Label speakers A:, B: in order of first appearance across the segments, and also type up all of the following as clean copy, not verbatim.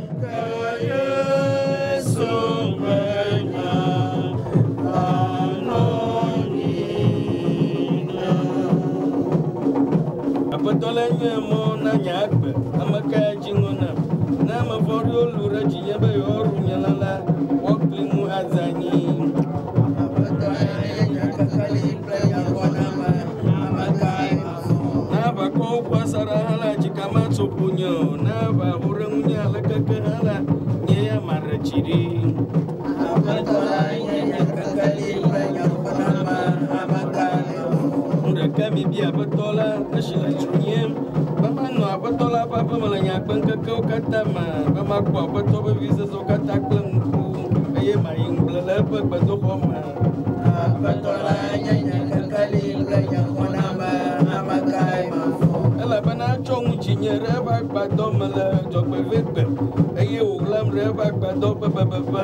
A: Ke Yesu ƒe nya lanɔ anyi nam.
B: Aƒetɔ lae nye mɔ na nye agbe, ame kae dzi ŋɔ nam? Ne ame vɔ̃ɖiwo lũ ɖe dzinye be yewoaɖu nye lã la, woakli nu aze anyi.
A: Aƒetɔ lae nye nye kekeli kple nye xɔname, ame kae mavɔ̃?
B: Ne aʋakɔwo ƒu asaɖa hã la, dzika matso ƒonye o. Ne aʋa ho ɖe ŋunye aleke ke hã la, nye ya maɖe dzi ɖi.
A: Aƒetɔ lae nye nye kekeli kple nye xɔname, ame kae mavɔ̃?
B: Nu ɖeka mibia Aƒetɔ la, esi le dzronyem, be manɔ Aƒetɔ la ƒe aƒeme le nye agbeŋkekewo katã me, be makpɔ Aƒetɔ ƒe vivisesewo katã kple ŋku, eye mayi ŋugble le eƒe gbedoxɔ me.
A: Aƒetɔ lae nye nye kekeli kple nye xɔname, ame kae mavɔ̃?
B: Elabena etsɔ ŋu dzinye ɖe eƒe agbadɔ me le dzɔgbevɔ̃egbe, eye wòɣlam ɖe eƒe agbadɔ ƒe bebeƒe.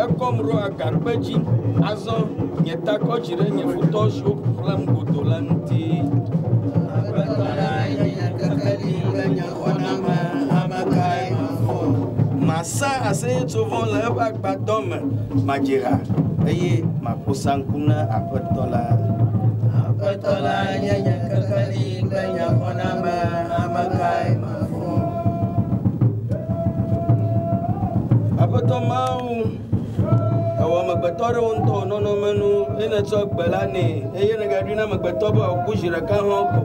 B: Ekɔm ɖo agakpe dzi. Azɔ nye ta kɔ dzi ɖe nye futɔ siwo ƒo xlãm godoo la ŋuti.
A: Aƒetɔ lae nye nye kekeli kple nye xɔname, ame kae mavɔ̃?
B: Masa aseyetsovɔ le eƒe agbadɔ me, madzi ha, eye maƒo saŋku na Aƒetɔ la.
A: Aƒetɔ lae nye nye kekeli kple nye xɔname, ame kae mavɔ̃?
B: Aƒetɔ Mawu, èwɔ amegbetɔ ɖe wò ŋutɔ wò nɔnɔme nu, eye nètsɔ gbe la nɛ, eye nègaɖoe na amegbetɔ be wòaku zi ɖeka hɔ̃ ko.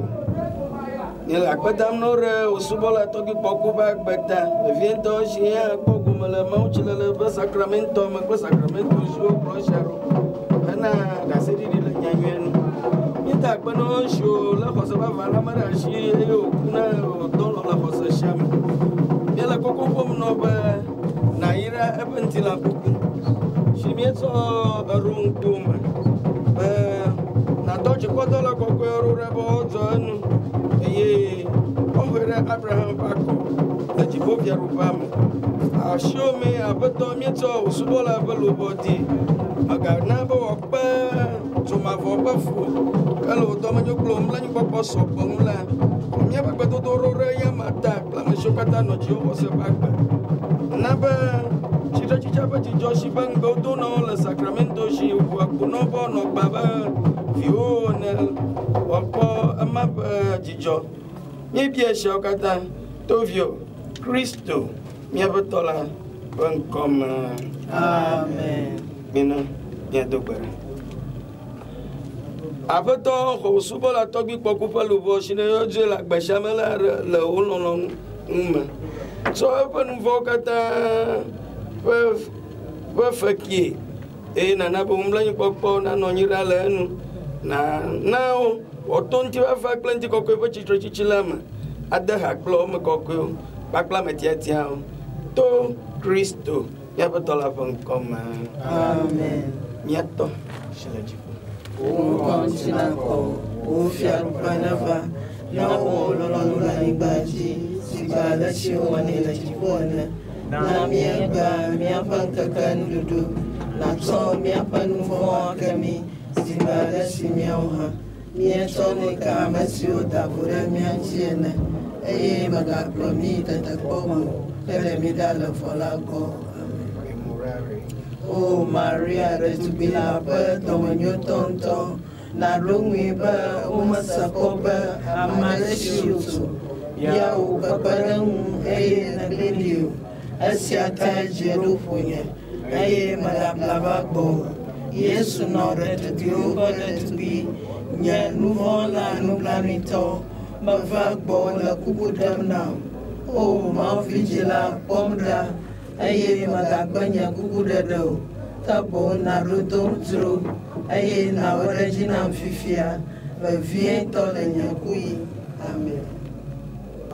B: Míele akpe dam na wò ɖe wò subɔla tɔgbui kpɔku ƒe agbe ta, vevietɔ esi eya hã kpɔ gome le mawutsilele ƒe sakramentɔ me kple sakramento siwo kplɔ esia ɖo hena ɖaseɖiɖi le nyanyuia nu. Míeda akpe na wò esi wòlé xɔse vavã la me ɖe asi eye wòku na wò dɔlɔ̃ le xɔse sia me. Míele koko ƒom na wò be nàyra eƒe ŋutilã kuku si míetsɔ eɖo ŋkuwò me be nàdɔ dzikpɔdɔla kɔkɔewo ɖo ɖa be woadzɔ enu eye woaxɔe ɖe Abraham ƒe akɔ le dziƒofiaɖuƒea me. Asiwò mee Aƒetɔ míetsɔ wò subɔla ƒe luʋɔ di. Mègana be wòakpe dzomavɔ ƒe fu o, ke le wò dɔmenyo kple wò mlɔenyikpɔkpɔ sɔgbɔ ŋu la, xɔ míaƒe gbedodoɖo ɖe eyama ta kple ame siwo katã nɔ dziwò xɔse ƒe agbe. Na be tsitretsitsia ƒe dzidzɔ si ƒe ŋugbe wodo na wo le sakramento si ʋua kpo na wo be woanɔ agbe abe viwò ene woakpɔ ema ƒe dzidzɔ. Míebia esiawo katã to viwò Kristo míaƒe Tɔ la ƒe ŋkɔ me.
A: Amen.
B: Mina míado gbe ɖa. Aƒetɔ, xɔ wò subɔla tɔgbui kpɔku ƒe luʋɔ si nèyɔ dzoe le agbe sia me la ɖe le wò lɔlɔ̃nu me. Tsɔ eƒe nu vɔ̃wo katã ƒe ƒe fe kee eye nàna be wò mlɔenyikpɔkpɔ nanɔ anyi ɖaa le enu. Nàna wòato ŋutifafa kple ŋutikɔkɔe ƒe tsitretsitsi la me ade ha kple wo ame kɔkɔewo kpakple ame tiatiawo to Kristo míaƒe Tɔ la ƒe ŋkɔ me.
A: Amen.
B: Mía Tɔ si le dziƒo.
A: Wò ŋkɔ ŋuti nakɔ, wò fiaɖuƒe neva, ne wò lɔlɔ̃nu le anyigba dzi sigbe ale si wowɔnɛ le dziƒo ene. Na míegbea míaƒe ŋkeke nuɖuɖu, nàtsɔ míaƒe nu vɔ̃wo ake mí sigbe ale si míawo hã míetsɔnɛ ke ame siwo da vo ɖe mía ŋuti ene. Eye mègakplɔ mí yi tetekpɔ me o, ke ɖe mí ɖa le vɔ̃ la gbɔ. Amen. O Maria, ɖetugbi la ƒe dɔmenyotɔ ŋutɔ, nàɖo ŋui be womese kpɔ be ame aɖe si wò tso bia wò kpekpeɖeŋu eye nègli ɖi o. Esia tae dze ɖo ƒonye eye meɖabla va gbɔwò. Yesu nɔ ɖetugbiwo ƒe ɖetugbi, nye nu vɔ̃ la nublanuitɔ. Meva gbɔwò le kuku ɖem na wò. O Mawu vidzĩ la, kpɔm ɖa eye mègagbe nye kukuɖeɖe o. Ke boŋ nàɖo tom dzro eye nàwɔ ɖe edzi nam fifia, vevietɔ le nye kuɣi. Amen.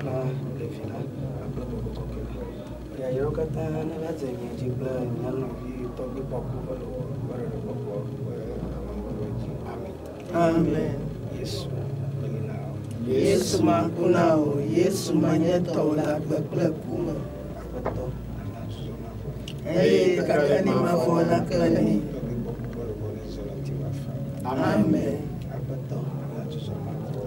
B: La, le Vi la kpakple Gbɔgbɔ Kɔkɔe la. Yayrawo katã neva dze mia dzi kple mía nɔvi tɔgbui kpɔku ƒe luʋɔ ƒe ɖeɖekpɔkpɔ ƒe amenuveve dzi. Amen.
A: Amen.
B: Yesu meli na wò.
A: Yesu maku na wò. Yesu menye tɔwò le agbe kple ku me.
B: Aƒetɔ nana dzudzɔ mavɔ.
A: Eye kekeli mavɔ naklẽ mí.
B: Tɔgbui kpɔku ƒe luʋɔ nedzɔ le ŋutifafa.
A: Amen.
B: Aƒetɔ nana dzudzɔ mavɔ.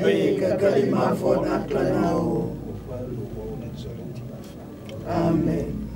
A: Eye kekeli mavɔ naklẽ na wò.
B: Woƒe luʋɔwo nedzɔ le ŋutifafa.
A: Amen.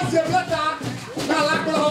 C: Ayo, ayo, ayo.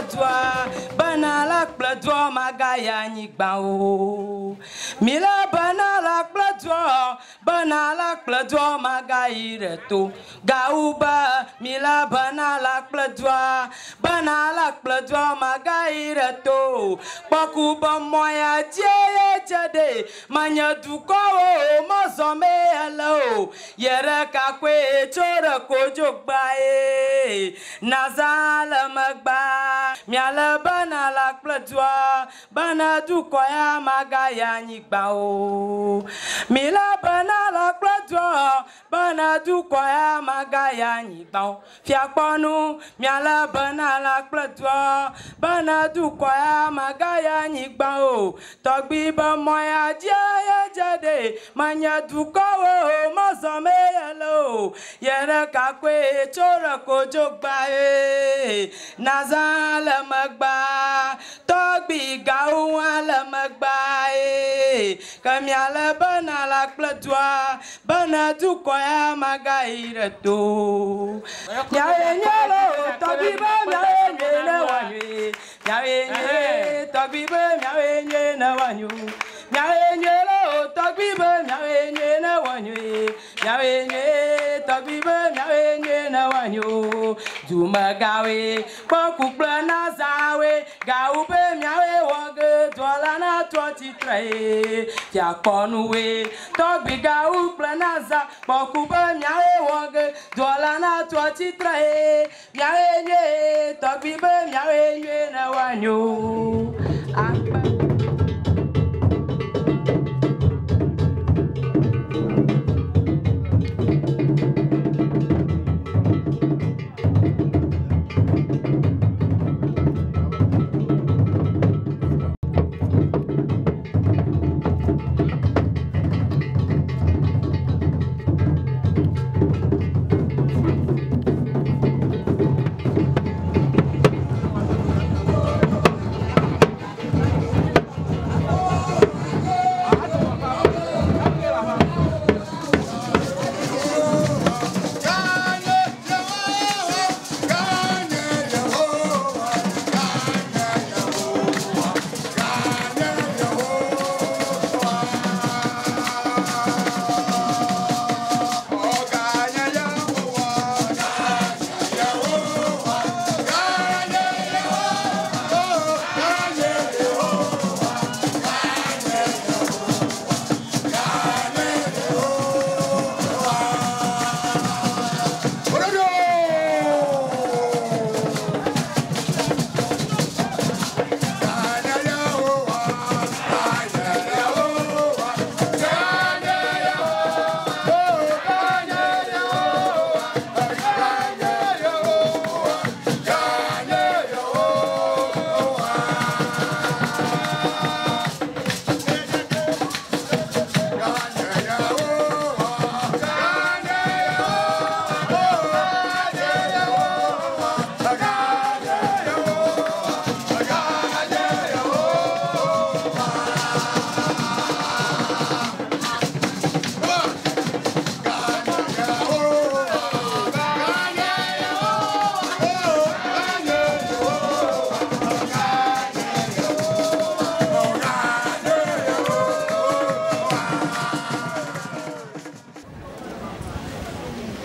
C: dua bena la kple dua magayi anyigba o. Mile bena la kple dua bena la kple dua magayi ɖe to. Gawu be mile bena la kple dua bena la kple dua magayi ɖe to. Kpɔku be mɔ ya dzie ye dze ɖe manye dukɔwo mɔzɔme ele o. Ye ɖeka koe tso ɖe kodzogba ye. Naza le megba. Miale bena la kple dua bena dukɔ ya magayi anyigba o. Mile bena la kple dua bena dukɔ ya magayi anyigba o. Fiakpɔnu miale bena la kple dua bena dukɔ ya magayi anyigba o. Tɔgbi be mɔ ya dzie ye dze ɖe manye dukɔwo mɔzɔme ele o. Ye ɖeka koe tso ɖe kodzogba ye. Naza le megba. Tɔgbi gawo hã le megba ye. Ke miale bena la kple dua bena dukɔ ya magayi ɖe to. Miawoe nye lo tɔgbi be miawoe nye ne woanyoe. Miawoe nye tɔgbi be miawoe nye ne woanyo. Miawoe nye lo tɔgbi be miawoe nye ne woanyoe. Miawoe nye tɔgbi be miawoe nye ne woanyo. Dumegawoe kpɔku kple nazawoe gawu be miawoe wɔ ge dua la natrɔ tsitre ye. Fiakpɔnuwoe tɔgbi gawu kple naza kpɔku be miawoe wɔ ge dua la natrɔ tsitre ye. Miawoe nye tɔgbi be miawoe nye ne woanyo. Akpe.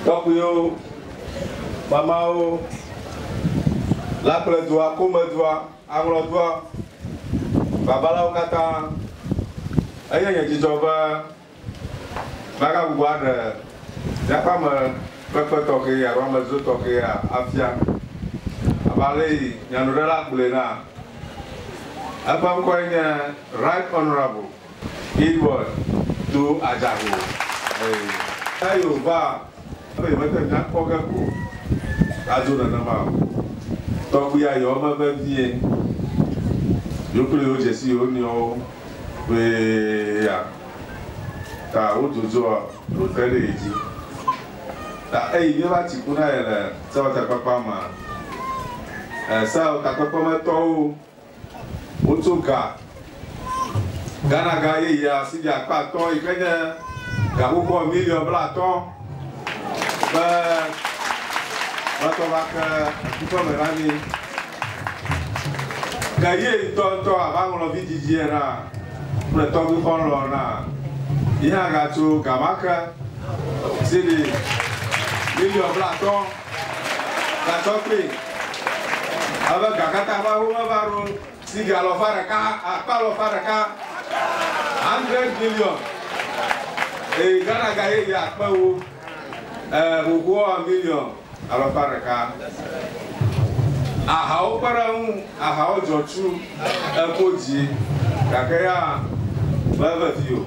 D: Tɔgbuiwo, mamawo, lakpledua, komedua, aŋlɔdua, babalawo katã. Eye nye dzidzɔ be magagbugbɔ aɖe míaƒe ame kpekpe tɔxɛ alo amedzro tɔxɛ afia. Abe ale yi nyanuɖela gblɔe na, eƒe ŋkɔe nye Right Honorable Edward Do Adjaho. Eyi wòva ebe yemete míakpɔ ge ko adzo nenema o. Tɔgbuia yɔ eme vevie. Yewo kple yewo dze si yewo nɔewo ƒee ya. Ta wo dzodzoa ɖo te ɖe ye dzi. Ta eyi míeva tsi ku na ye le sewɔtakpekpea mea, sewɔtakpekpe me tɔwo wotso ga Ghana ga yeyea si akpe atɔ̃ yi ke nye gaxoxo miliɔn 50 be woatsɔ va ke ekuƒeme na mí. Ke ye ŋutɔŋutɔ abe aŋlɔ vidzidzi ena kple tɔgbui xɔlɔ̃ ena, yi hã gatso gama ke cedi miliɔn blatɔ̃ gatsɔ kpee. Ebe ga katã ƒe home va ɖo cedi alɔfa ɖeka, akpe alɔfa ɖeka, hundred million, eye Ghana ga yeye akpe ewo, xoxoa miliɔn alɔfa ɖeka. Ahawo kpe ɖe eŋu, ahawo dzɔ tsu eko dzi gake ya meve fi o.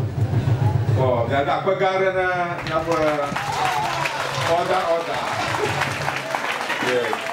D: Kɔ miada akpe gã aɖe na míaƒe order order. Yes.